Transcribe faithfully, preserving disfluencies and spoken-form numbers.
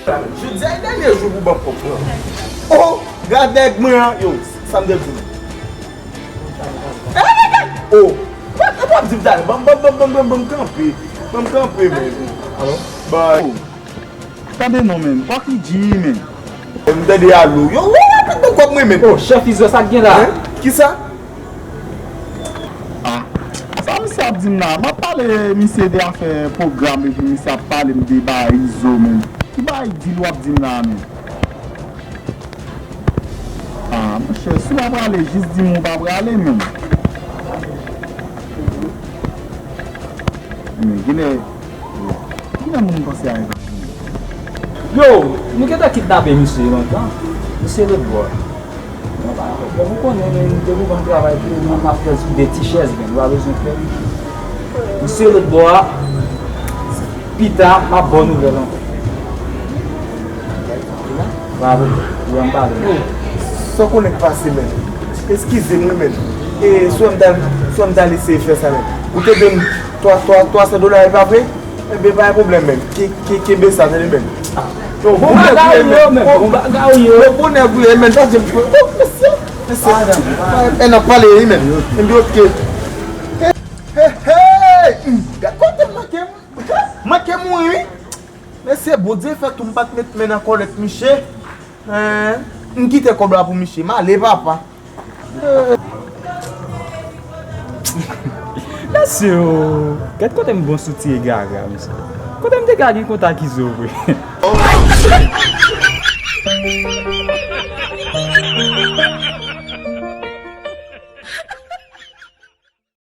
Jodi a e dènye jou pou ban m kòb mwen. Oh, gad nèg mwen an, yo, sa m te di nou. Oh, w ap di m talè, ban m, ban m, ban m, ban m, ban m kanpe, ban m kanpe, men. Alo? Bay. Tande non, men, fòk li di, men. M tande alo. Yo, yo, yo, ban m kòb mwen, men. Oh, chèf Izo, sa k gen la? Hein? Kisa? Ah, sa misye ap di m la? M ap pale misye de afè pwogram, epi misye ap pale m de bagay Izo, men. Ki bagay dil w ap di m la, men? Ah, monchè, si w pa prale, jis di m ou pa prale, men. Men, genlè, genlè moun panse a evanjil. Yo, nou gentan kidnape misye lontan. Misye lòt bò a. Bon, ou konnen, men, depi w ban m travay tou, mwen m ap fè l sou de ti chèz, men, ou pa bezwen fè l. Misye lòt bò a, pita, m ap ba w nouvèl ankò. Bravo, ou wè m pale. Yo, sa w konnen k pase, men. Eskize m, wi, men. E, si w wè m ta, si w wè m ta eseye fè sa, men. Ou te ban m twa, twa, twa san dola, e pa vre? Enben, pa gen pwoblèm, men. Ke, ke, kenbe sa, tande, men. Yo, bon nèg ou ye, men. Bon bagay ou ye, men. Bon nèg ou ye, men. Tande, oh, mesye. Mesye. E n ap pale, wi, men. Enben, oke. Hey, hey, hey. Gad kote m manke, manke mouri, wi. Mesye, Bondye fè tou m pa t met men nan kòlèt miche. Hein? M kite kòb la pou miche. M ale, papa. Mesye, oh, gad kote m bon sou ti egaga, mesye. Kote m te ka gen kontak Izo vre?